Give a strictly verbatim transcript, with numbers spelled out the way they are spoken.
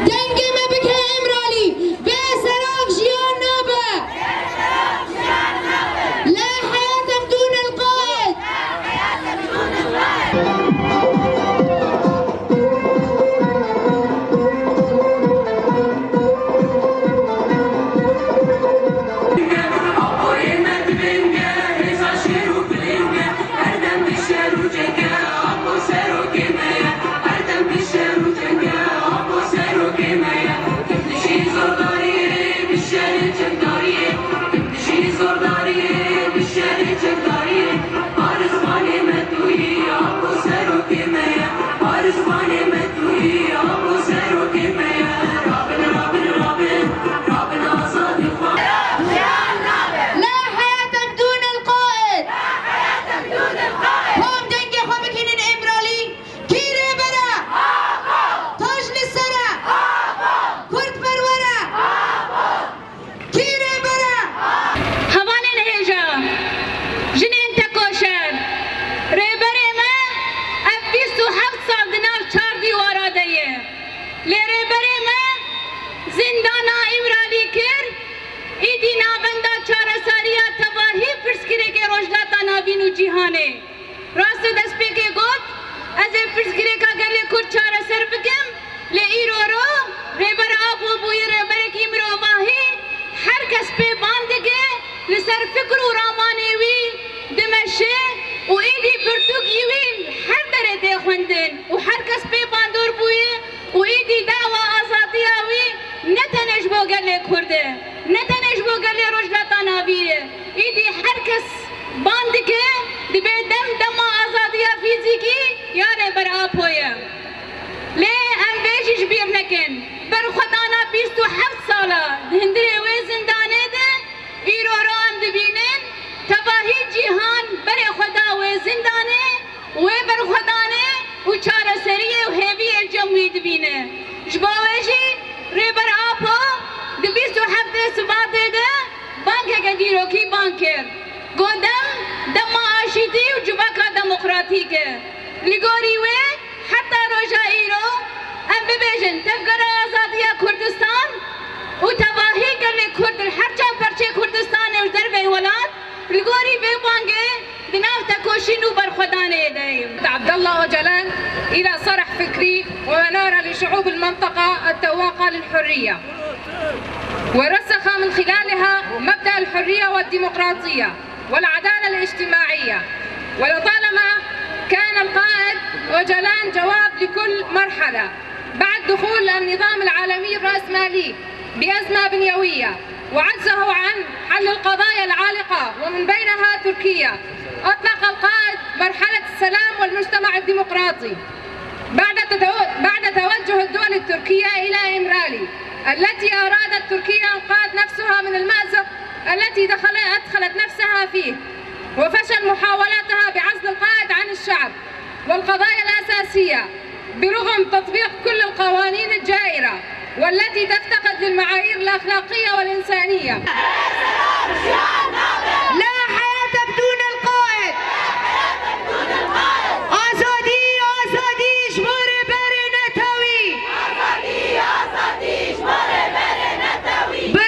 Dengê me bike Îmralî, bê Serok jiyan nabe. لا حياة بدون القائد. لا حياة بدون القائد. Kom dengê xwe bikînin Îmralî. Kî rêber e? Toj li ser e. Kurdperwer e. Kî rêber e? Hevalên hêja, jinên tekoşer, rêberê me ev bîst û heft sal di nav çar dîwara de ye. Lê rêberê me zîndana Îmralî kir, îdî navenda çareseriya tevahî pirsgirêkê Rojhilata Navîn û cîhanê. Rastê destpêkê got, ez ê pirsgirêka gelê Kurd çareser bikim, lê îro ro Rêber Apo bûye rêberekî mirovahî, her kes pê ban dike, li ser fikr û ramanê wî dimeşe û êdî pirtûkî wî her derê tê xwendin û her kes pê bandor bûye û êdî dawa azadiya wî ne tenê ji bo gelê Kurd e, ne tenê ji bo gelê Rojhilata Navîn e, êdî her kes ban dike, dibe dem dema azadiya fîzîkî ya Rêber Apo ye. Lê em vê jî ji bîr nekin. Berxwedana bîst û heft sala di hundirê wê zindanê de îro ro em dibînin, tevahî cîhan berê xwe da wê zindanê, wê berxwedanê û çareseriyê û hêviyê cem wî dibîne. Ji bo wê jî Rêber Apo di bîst û heftê Sibatê de bangeke dîrokî bang kir. Got dem, dema aşîtî û civaka demokratîk e. Li gorî wê, heta roja îro, em bibêjin, Tevgera Azadiya Kurdistan û tevahî gelê Kurd li her çar perçê Kurdistanê û derveyî welat, li gorî vê bangê di nav tekoşîn û berxwedanê de ye. عبد الله أوجالان إلى صرح فكري ومنارة لشعوب المنطقة التواقة للحرية، ورسخ من خلالها مبدأ الحرية والديمقراطية والعدالة الاجتماعية. ولطالما كان القائد أوجالان جواب لكل مرحلة بعد دخول النظام العالمي الرأسمالي بأزمة بنيوية، وعجزه عن حل القضايا العالقة، ومن بينها تركيا، أطلق القائد مرحلة السلام والمجتمع الديمقراطي بعد تدو-، بعد توجه الدول التركية إلى إمرالي، التي أرادت تركيا إنقاذ نفسها من المأزق التي دخل-، أدخلت نفسها فيه، وفشل محاولاتها بعزل القائد عن الشعب والقضايا الأساسية برغم تطبيق كل القوانين الجائرة والتي تفتقد للمعايير الأخلاقية والإنسانية.